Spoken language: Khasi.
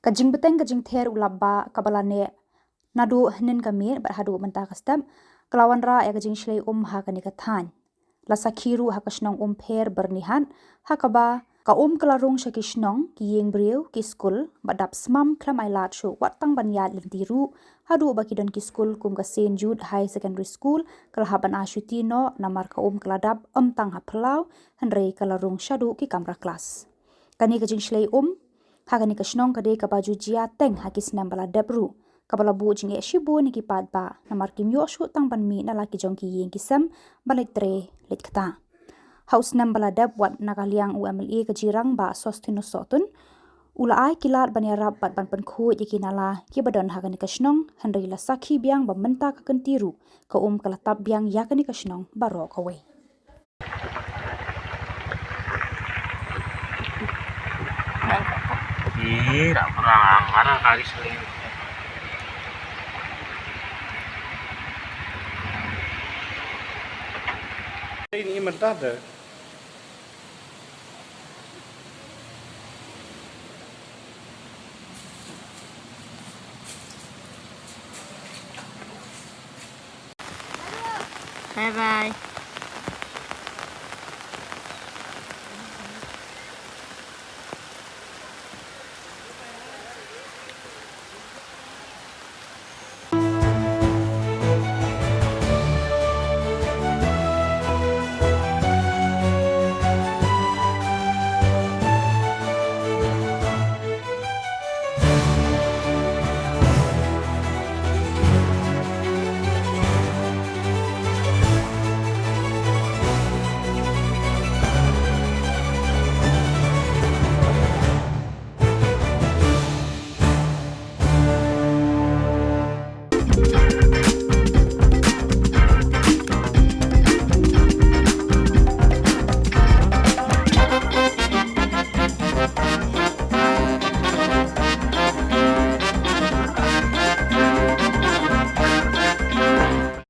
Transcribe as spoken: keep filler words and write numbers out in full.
Ka jingbteng ka jingther u lapbah kaba la neh naduh hynnin ka miet bad haduh mynta ka step, ka la wanrah ïa ka jingshlei um ha kane ka thaiñ. La sakhi ruh ha ka shnong Umpher Byrnihat, ha kaba ka um ka la rung sha ki shnong, ki ïing briew, ki skul, bad dap smam khlem ai lad shuh wat tang ban ïaid lynti ruh, haduh ba ki don ki skul kum ka Saint Jude Higher Secondary School, ka la hap ban ai shuti noh, namar ka um ka la dap ym tang ha phyllaw, hynrei ka la rung shaduh ki kamra klas. Kane ka jingshlei um ha kane ka shnong ka dei kaba ju jia teng ha ki snem ba la dep ruh, kaba la buh jingeh shibun ïa ki paidbah, namar kim ïoh shuh tang ban mih na la ki jong ki ïing ki sem ban leit trei leit ktah. Ha u snem ba la dep, wat na ka liang u M L A ka Jirang, Bah Sosthenes Sohtun, u la ai ki lad ban ïarap bad ban pynkhuid ïa ki nala kiba don ha kane ka shnong, hynrei la sakhi biang ba mynta ka kynti ruh ka um ka la tap biang ïa kane ka shnong baroh kawei. Ih, rak perang, mana kali sering. Ini mentah deh. Bye bye.